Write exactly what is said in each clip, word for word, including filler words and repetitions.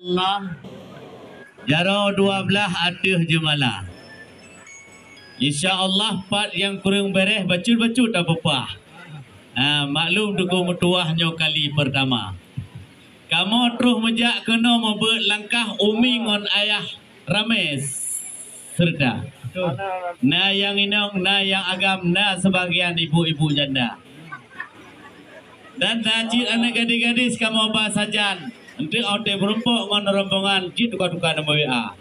Allah, jaroe dua blaih ateueh jeumala. Insya Allah, pat nyang kureueng beureh bacut-bacut tapeupah. Ha, maklum Teungku meutuwah nyoe kali peurtama. Kamoe troh meujak keunoe meubeuet langkah umi ngon ayah ramé seureuta. Betul. Na nyang inong, na nyang agam, na seubagian ibu-ibu janda. Dan na cit aneuk gadis-gadis kamoe ba sajan, eunteuk watée meurumpok ngon rombongan jih tuka-tuka nomor W A.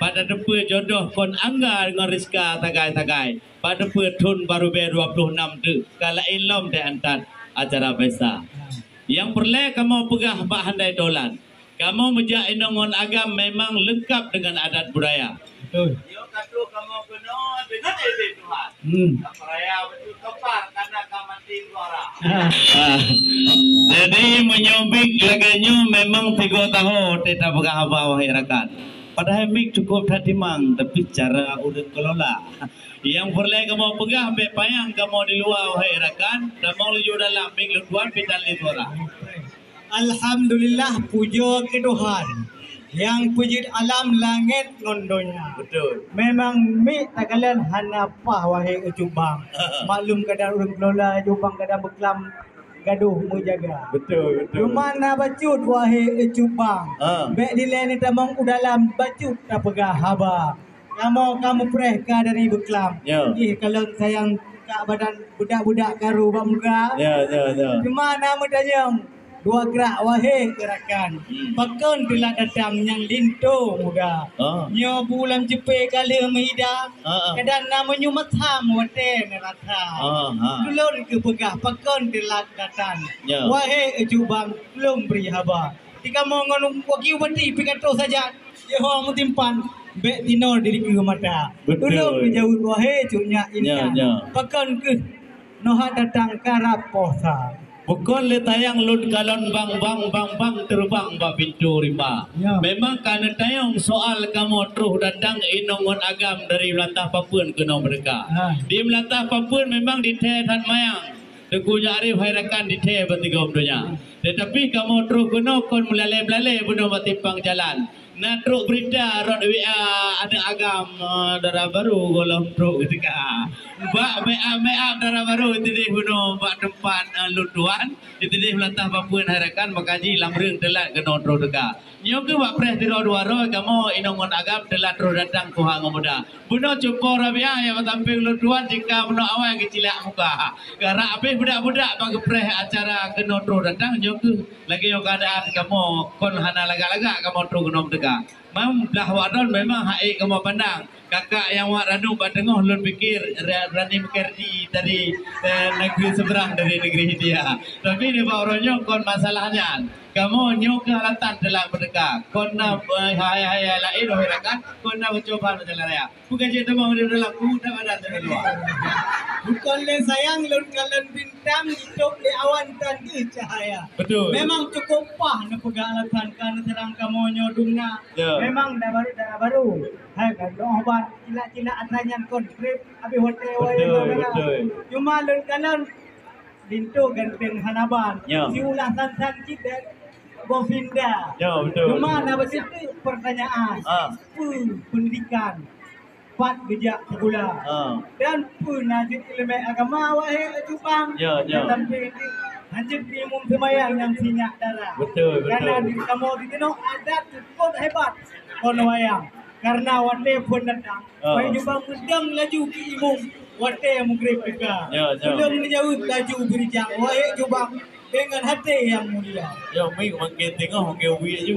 Pat tateupeue jodoh kon Angga ngon Rizka sagai-sagai. Pat tateupeue thon barô bée dua ploh nam teuk ka laén lom teuantat acara pesta. Nyang peureulée kamoe peugah bak handai tolan, kamoe meujak inong ngon agam memang leungkab deungon adat budaya. Betul. Nyoe ka troh kamoe keunoe deungon idin Tuhan. Hmm. Ka peuraya beutôi keumpar, kana ka mati suara. Ah. Ah. Jadi, meunyoe bit lagée nyoe memang tigo taho teuh tapeugah haba, wahai rakan. Padahai mic cukup that timang, tapi cara ureuëng kelola. Nyang peureulée kamoe peugah, bék panyang kamoe di luwa, wahai rakan. Tamong laju dalam, mic lôn tuan, pih tan lé suara. Alhamdulillah, pujoe keu Tuhan, nyang peujeuet alam langét ngon donya. Betul. Memang mic takalon hana paih, wahé Ucup Bang. Maklum, kadang ureuëng kelola, Ucup Bang kadang beuklam gadoh meujaga. Betul, betul. Cuma na bacut, wahé Ucup Bang. Ha. Bék dilée neutamong u dalam, bacut tapeugah haba. Kamoe ka mupreh ka dari beuklam. Ya. Ih, kalon sayang ka badan budak-budak karu bak muka. Ya, ya, ya. Cuma na meutanyong, dua krak, wahé rakan. Hmm. Pakon teulat datang nyang linto muda? Ah. Nyoe bulan ceupé ka lheueh meuida. Ah, ah. Kadang na meunyoe masam watée neurasa. Ah, ah. Tulôn keupeugah pakon teulat datang. Ya. Wahé Ucup Bang, lôn bri haba. Di kamoe ngon Waki Bupati pih ka troh sajan. Jihong meutimpan, bék tinoe di dikeue mata. Betul. Tulông geujaweueb, wahé cut nyak intan. Nyo, nyo. Pakon keuh neuhak datang karab poh sa. Bukon lé tayang lôn kalon bang, bang, bang, bang teubang bak pintoe rimba. Nyo. Memang ka neutanyong soal kamoe troh datang inong ngon agam dari Meulatah Papeuen keunoe meurdeka. Ha. Di Meulatah Papeuen memang dithée that mayang. Teungku Nyak Arif hai rakan dithée bak tigom donya. Teutapi kamoe troh keunoe kon meulalée-lalée bunoe bak simpang jalan. Na trok beurita rot W A aneuk agam, eh, dara barô gohlom trok geuteuka. Bak make up, make up dara barô iteueh bunoe bak teumpat, eh, lôn tuan, iteueh Meulatah Papeuen hai rakan, maka jih lam reueng teulat keunoe troh teuka. Nyoe keuh bak preh sidroe dua droe kamoe inong ngon agam teulat troh datang tuha ngon muda. Bunoe cupo Rabiah nyang bak sampéng lôn tuan jika bunoe awai geucilak muka. Karab habéh budak-budak bak geupreh acara keunoe troh datang nyoe keuh lagée nyoe keuadaan kamoe kon hana lagak-lagak kamoe troh keunoe teuka. Mam blah wak droen memang hak ék kamoe pandang. Kakak nyang wak ranub bak teungoh lôn pikir ra-, rani meukerdi dari, eh, negeri seberang dari negeri India. Tapi nibak uroe nyoe kon masalah nyan. Kamoe nyoe keuh alatan teulat meurdeka. Kon na, eh, hai-hai laén, wahé rakan, kon na meucuba meujalan raya. Bukan cit teuma di dalam kubu dan badan di luwa. Bukon lé sayang lôn kalon bintang, itôb lé awan tan deuh cahaya. Betul. Memang cukup paih neupeugah alasan ka neuseurang kamoe nyoe dum na. Ya. Memang dara barô, dara barô. Hai ka dong obat cilak-cilak atra nyan kon trép habéh watée wayang. Betul, betul. Cuma lôn kalon linto ganteng hana ban. Ya. Siulah san-san cit dan Govinda. Ya, betul. Cuma na bak situ pertanyaan. Ah. Peue pendidikan? Pat geujak sikula. Ah. Dan peue na jeuet ileumèe agama wahé Ucup Bang? Ya, ya. Sampai hanjeuet di imum seumayang nyang sinyak dara. Betul, betul. Karena di kamoe di keunoe adat cukup hebat kon wayang. Karena watée phon datang, Ah. Wahé Ucup Bang meudong laju keu imum watée meugreb teuka. Ya, ya. Sebelum neujaweueb laju beurijang, wahé Ucup Bang dengan hati yang mulia. Ya, mi makin tengok makin ubi aju.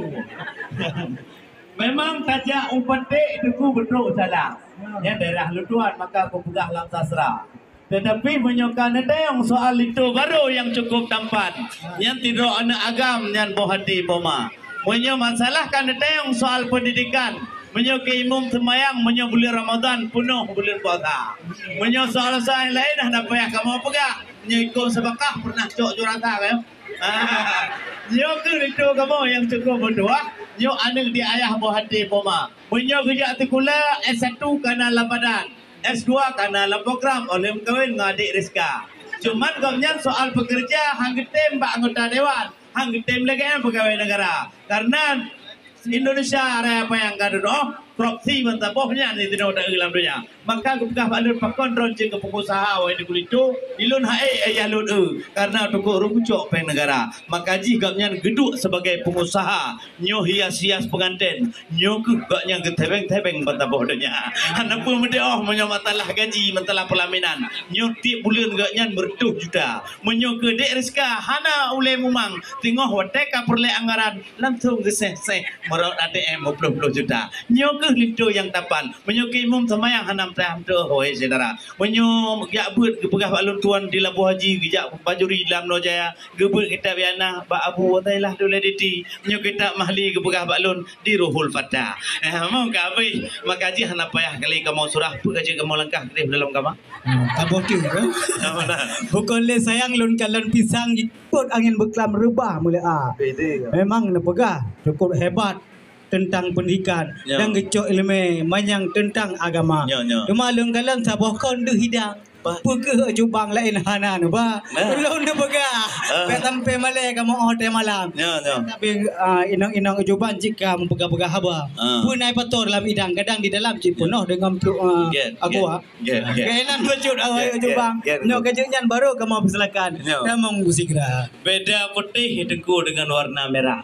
Memang tajak u Paték Teungku beutôi salah. Ya. Nyan daerah lôn tuan maka kupeugah lam sastra. Teutapi meunyoe ka neutanyong soal linto barô nyang cukup tampan, nyan tidroe aneuk agam nyan boh até poma. Meunyoe masalah ka neutanyong soal peundidikan, meunyoe keu imum seumayang, meunyoe buleuen Ramadhan peunoh buleuen puasa. Meunyoe soal-soal laén hana payah kamoe peugah, meunyoe ikôt seubakah peureunah cok jurata kan? Ah, nyoe keuh linto kamoe nyang cukup meutuah, nyoe aneuk di ayah boh até poma. Meunyoe geujak sikula S satu kana lam badan, S dua kana lam program óh lheueh meukawen ngon adék Rizka. Cuman gobnyan soal peukeureuja han geutem bak anggota dewan, han geutem lagée nyan peugawée negara. Karena Indonesia raya payang ka dudoe, korupsi ban saboh nyan di tinoe taeu lam donya. Maka geupeugah bak lôn pakon droe jeuet keu peungusaha wahai Teungku Linto, di lôn hai ayah lôn eu, karena Teungku Reukucok péng negara. Maka jih gobnyan geuduek sebagai peungusaha, nyoe hias-hias penganten, nyoe keuh gobnyan geutebeng-tebeng ban saboh donya. Hana peue meudeuh meunyoe masalah gaji, masalah peulaminan. Nyoe tiep buleuen gobnyan meureutoh juta. Meunyoe keu Dek Rizka hana ulée mumang, teungoh watée ka peureulée anggaran, langsung geuseh-seh meurot A T M meuploh-ploh juta. Nyoe keuh linto nyang tapan. Meunyoe keu imum seumayang hana meusaih meutuoh, wahai syedara. Meunyoe jak beuet geupeugah bak lôn tuan di Labuhan Haji, geujak bajuri di Lam Noh Jaya, geubeuet kitab Yana bak Abu Utsailah Dulai Diti. Meunyoe kitab Mahli geupeugah bak lôn di Ruhul Fatah. Eh, mong ka abéh, maka jih hana payah kali kamoe surah, peue ka jeuet kamoe langkah keudeh dalam kama. Hmm, taboh tu, eh? Bukon lé sayang lôn kalon pisang jipot angén beuklam reubah mulai a. Beda. Memang neupeugah cukup hebat tentang pendidikan. Ya. Dan geucok ileumé manyang tentang agama. Ya, ya. Cuma lôn kalon saboh kon deuh hidang. Bah. Peue keuh Cut Bang laén hana neuba. Nah. Lôn neupeugah. Ah. Bèk sampai malèe kamoe 'oh watèe malam. Ya, ya. Tapi, ah, inong-inong Cut Bang jika meupeugah-peugah haba. Ah. Peue na ipato lam idang, kadang di dalam cit peunoh deungon pluk, ah, aqua. Gét, gét. Keunan bacut awai Cut Bang. Nyoe ka jeuet nyan baru kamoe peusilakan. Nyoe. Tamong beusigra. Beda putih Teungku dengan warna merah.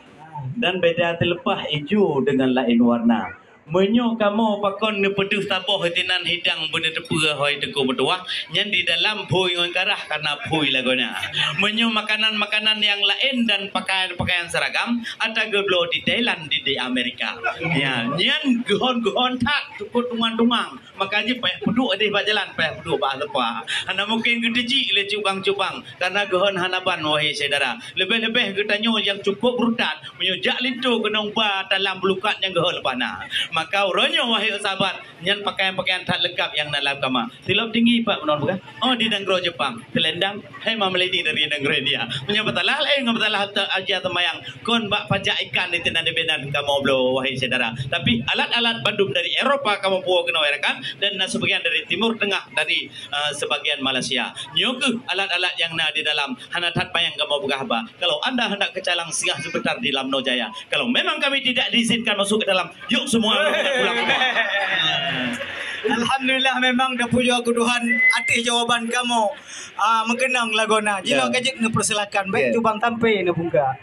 Dan beda teuleupah ijo dengan laén warna. Meunyoe kamoe pakon neupeudeuh saboh tinan hidang beuneuteupeu hôi Teungku meutuwah, nyan di dalam phui ngon karah kana phui lagoena. Meunyoe makanan-makanan nyang laén dan pakaian-pakaian seragam, ata geubloe di Thailand di, di Amerika. Ya, nyan geuhon-geuhon that, tukot tumang-tumang. Maka jih payah peuduek deh bak jalan, payah peuduek bak ateupa. Hana mungken geuteujik lé Cut Bang-Cut Bang, karena geuhon hana ban, wahai syedara. Leubeh-leubeh geutanyoe nyang cukup rutat, meunyoe jak linto keunong ba talam beulukat nyang geuhon leupah na. Maka uroe nyoe, wahai sahabat, nyan pakaian-pakaian that leungkap nyang na lam kama. Silop tinggi pat meunan bukan? Oh, di nanggroe Jepang, selendang, hai ma meulini dari nanggroe India. Meunyoe batalah laén ngon batalah aja teumayang, kon bak pajak ikan di teunan di binan kamoe bloe, wahai syedara. Tapi alat-alat bandum dari Eropa kamoe puwoe keunoe, ya kan? Dan na sebagian dari Timur Tengah, dari, eh, sebagian Malaysia. Nyoe keuh alat-alat nyang na di dalam, hana that payah kamoe peugah haba. Kalau anda hendak ke Calang, singgah sebentar di Lam Noh Jaya. Kalau memang kami tidak diizinkan masuk ke dalam, yuk semua pulang rumah. Alhamdulillah, memang tapujoe keu Tuhan atas jawaban kamoe, ah, meukeunong lagoena. Jinoe ka jeuet neupersilakan, baik Cut Bang sampai neubungka.